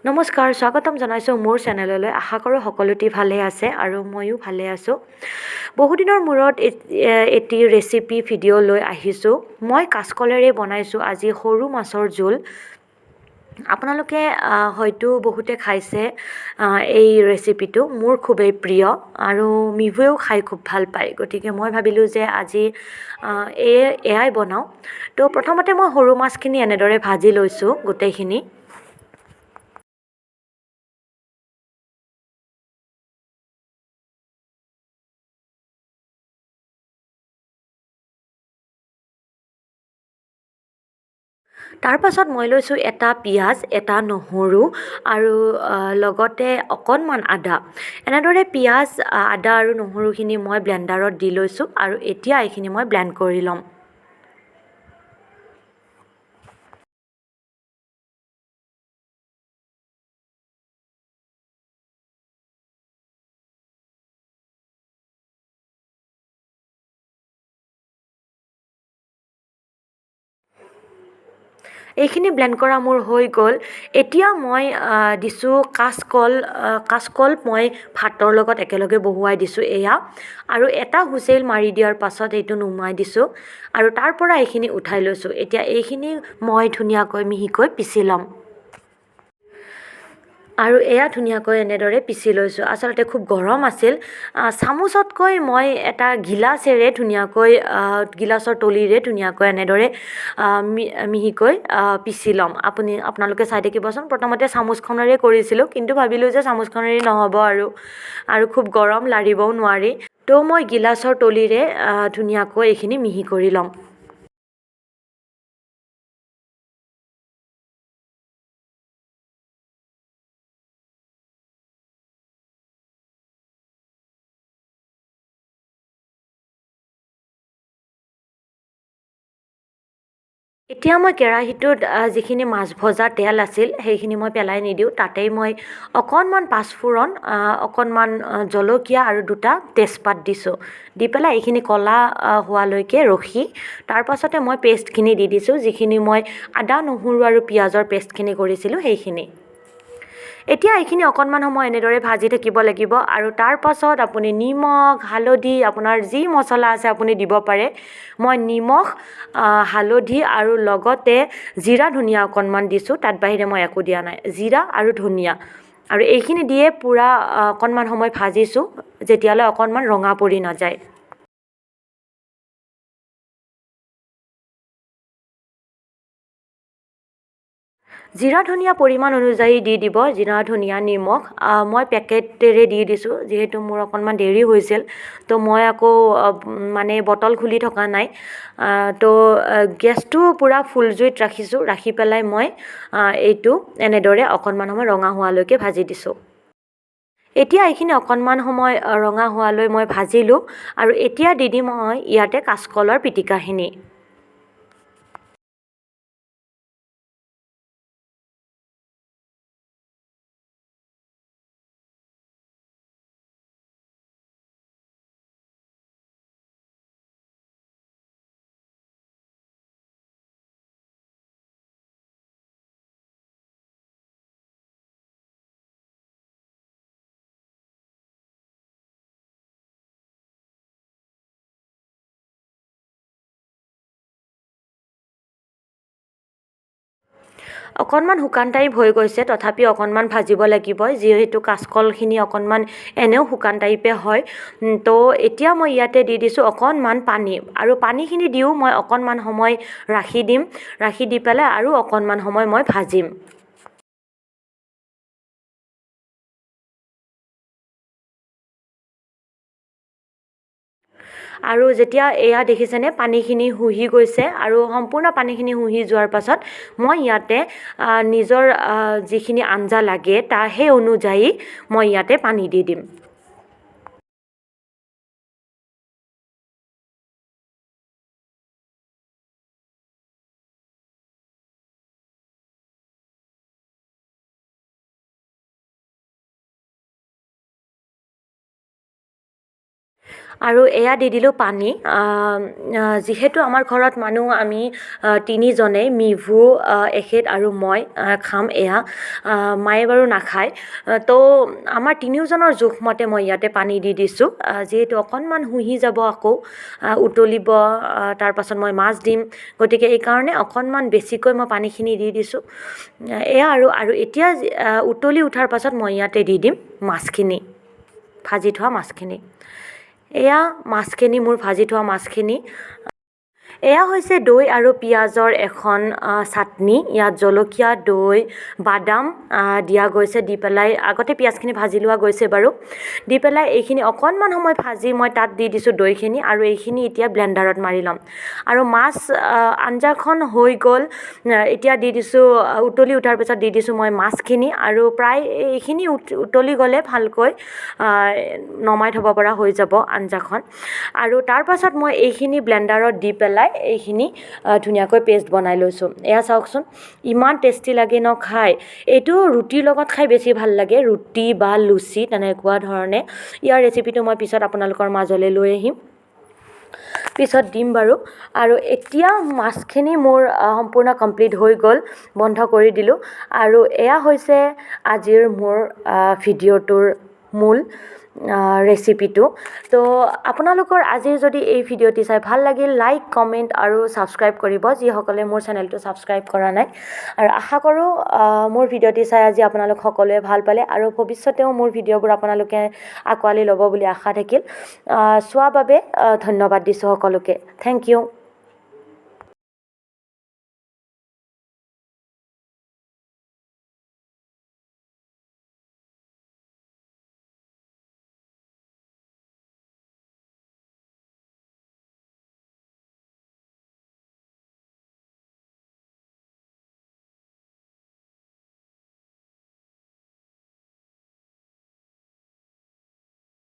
নমস্কাৰ, স্বাগতম জনাইছোঁ মোৰ চেনেললৈ। আশা কৰোঁ সকলোটি ভালে আছে আৰু ময়ো ভালে আছোঁ। বহুদিনৰ মূৰত এটি ৰেচিপি ভিডিঅ' লৈ আহিছোঁ। মই কাচকলেৰে বনাইছোঁ আজি সৰু মাছৰ জোল। আপোনালোকে হয়তো বহুতে খাইছে এই ৰেচিপিটো, মোৰ খুবেই প্ৰিয় আৰু মিভুৱেও খাই খুব ভাল পায়। গতিকে মই ভাবিলোঁ যে আজি এয়াই বনাওঁ। তো প্ৰথমতে মই সৰু মাছখিনি এনেদৰে ভাজি লৈছোঁ গোটেইখিনি। তাৰপাছত মই লৈছোঁ এটা পিঁয়াজ, এটা নহৰু আৰু লগতে অকণমান আদা। এনেদৰে পিঁয়াজ, আদা আৰু নহৰুখিনি মই ব্লেণ্ডাৰত দি লৈছোঁ আৰু এতিয়া এইখিনি মই ব্লেণ্ড কৰি ল'ম। এইখিনি ব্লেণ্ড কৰা মোৰ হৈ গ'ল। এতিয়া মই দিছোঁ কাচকল। কাচকল মই ভাতৰ লগত একেলগে বহুৱাই দিছোঁ এয়া, আৰু এটা হুইচেল মাৰি দিয়াৰ পাছত এইটো নুমাই দিছোঁ আৰু তাৰ পৰা এইখিনি উঠাই লৈছোঁ। এতিয়া এইখিনি মই ধুনীয়াকৈ মিহিকৈ পিচি ল'ম আৰু এয়া ধুনীয়াকৈ এনেদৰে পিচি লৈছোঁ। আচলতে খুব গৰম আছিল, চামুচতকৈ মই এটা গিলাচেৰে ধুনীয়াকৈ, গিলাচৰ তলিৰে ধুনীয়াকৈ এনেদৰে মিহিকৈ পিচি ল'ম। আপোনালোকে চাই থাকিবচোন। প্ৰথমতে চামুচখনেৰে কৰিছিলোঁ, কিন্তু ভাবিলোঁ যে চামুচখনেৰে নহ'ব আৰু খুব গৰম, লাৰিবও নোৱাৰি। তো মই গিলাচৰ তলিৰে ধুনীয়াকৈ এইখিনি মিহি কৰি ল'ম। এতিয়া মই কেৰাহীটোত যিখিনি মাছ ভজা তেল আছিল সেইখিনি মই পেলাই নিদিওঁ, তাতেই মই অকণমান পাঁচফোৰণ, অকণমান জলকীয়া আৰু দুটা তেজপাত দিছোঁ। দি পেলাই এইখিনি ক'লা হোৱালৈকে ৰখি তাৰপাছতে মই পেষ্টখিনি দি দিছোঁ, যিখিনি মই আদা, নহৰু আৰু পিঁয়াজৰ পেষ্টখিনি কৰিছিলোঁ সেইখিনি। এতিয়া এইখিনি অকণমান সময় এনেদৰে ভাজি থাকিব লাগিব আৰু তাৰপাছত আপুনি নিমখ, হালধি, আপোনাৰ যি মছলা আছে আপুনি দিব পাৰে। মই নিমখ, হালধি আৰু লগতে জিৰা ধনিয়া অকণমান দিছোঁ, তাত বাহিৰে মই একো দিয়া নাই। জিৰা আৰু ধনিয়া আৰু এইখিনি দিয়ে পূৰা অকণমান সময় ভাজিছোঁ, যেতিয়ালৈ অকণমান ৰঙা পৰি নাযায়। জিৰা ধনিয়া পৰিমাণ অনুযায়ী দি দিব, জিৰা ধনিয়া নিমখ। মই পেকেটেৰে দি দিছোঁ, যিহেতু মোৰ অকণমান দেৰি হৈছিল, তো মই আকৌ মানে বটল খুলি থকা নাই। তো গেছটো পূৰা ফুল জুইত ৰাখিছোঁ, ৰাখি পেলাই মই এইটো এনেদৰে অকণমান সময় ৰঙা হোৱালৈকে ভাজি দিছোঁ। এতিয়া এইখিনি অকণমান সময় ৰঙা হোৱালৈ মই ভাজিলোঁ আৰু এতিয়া দি দিম মই ইয়াতে কাচকলৰ পিটিকাখিনি। অকণমান শুকান টাইপ হৈ গৈছে, তথাপি অকণমান ভাজিব লাগিব, যিহেতু কাচকলখিনি অকণমান এনেও শুকান টাইপে হয়। তো এতিয়া মই ইয়াতে দি দিছোঁ অকণমান পানী আৰু পানীখিনি দিও মই অকণমান সময় ৰাখি দিম। ৰাখি দি পেলাই আৰু অকণমান সময় মই ভাজিম। আৰু যেতিয়া এয়া দেখিছেনে পানীখিনি শুহি গৈছে আৰু সম্পূৰ্ণ পানীখিনি শুহি যোৱাৰ পাছত মই ইয়াতে নিজৰ যিখিনি আঞ্জা লাগে তাৰ সেই অনুযায়ী মই ইয়াতে পানী দি দিম। আৰু এয়া দি দিলোঁ পানী। যিহেতু আমাৰ ঘৰত মানুহ আমি তিনিজনেই, মিভু, এখেত আৰু মই খাম। এয়া মায়ে বাৰু নাখায়। তো আমাৰ তিনিওজনৰ জোখমতে মই ইয়াতে পানী দি দিছোঁ, যিহেতু অকণমান শুহি যাব, আকৌ উতলিব, তাৰপাছত মই মাছ দিম, গতিকে এইকাৰণে অকণমান বেছিকৈ মই পানীখিনি দি দিছোঁ। এয়া আৰু আৰু এতিয়া উতলি উঠাৰ পাছত মই ইয়াতে দি দিম মাছখিনি, ভাজি থোৱা মাছখিনি। এয়া মাছখিনি, মোৰ ভাজি থোৱা মাছখিনি। এয়া হৈছে দৈ আৰু পিঁয়াজৰ এখন চাটনি। ইয়াত জলকীয়া, দৈ, বাদাম দিয়া গৈছে। দি পেলাই আগতে পিঁয়াজখিনি ভাজি লোৱা গৈছে বাৰু, দি পেলাই এইখিনি অকণমান সময় ভাজি মই তাত দি দিছোঁ দৈখিনি আৰু এইখিনি এতিয়া ব্লেণ্ডাৰত মাৰি ল'ম। আৰু মাছ আঞ্জাখন হৈ গ'ল। এতিয়া দি দিছোঁ, উতলি উঠাৰ পিছত দি দিছোঁ মই মাছখিনি আৰু প্ৰায় এইখিনি উতলি গ'লে ভালকৈ নমাই থ'ব পৰা হৈ যাব আঞ্জাখন। আৰু তাৰপাছত মই এইখিনি ব্লেণ্ডাৰত দি পেলাই এইখিনি ধুনীয়াকৈ পেষ্ট বনাই লৈছোঁ। এয়া চাওকচোন, ইমান টেষ্টি লাগে ন খাই। এইটো ৰুটিৰ লগত খাই বেছি ভাল লাগে, ৰুটি বা লুচি তেনেকুৱা ধৰণে। ইয়াৰ ৰেচিপিটো মই পিছত আপোনালোকৰ মাজলৈ লৈ আহিম, পিছত দিম বাৰু। আৰু এতিয়া মাছখিনি মোৰ সম্পূৰ্ণ কমপ্লিট হৈ গ'ল, বন্ধ কৰি দিলোঁ। আৰু এয়া হৈছে আজিৰ মোৰ ভিডিঅ'টোৰ মূল ৰেচিপিটো। তো আপোনালোকৰ আজিৰ যদি এই ভিডিঅ'টি চাই ভাল লাগিল, লাইক, কমেণ্ট আৰু ছাবস্ক্ৰাইব কৰিব, যিসকলে মোৰ চেনেলটো ছাবস্ক্ৰাইব কৰা নাই। আৰু আশা কৰোঁ মোৰ ভিডিঅ'টি চাই আজি আপোনালোক সকলোৱে ভাল পালে আৰু ভৱিষ্যতেও মোৰ ভিডিঅ'বোৰ আপোনালোকে আঁকোৱালি ল'ব বুলি আশা থাকিল। চোৱা বাবে ধন্যবাদ দিছোঁ সকলোকে। Thank you.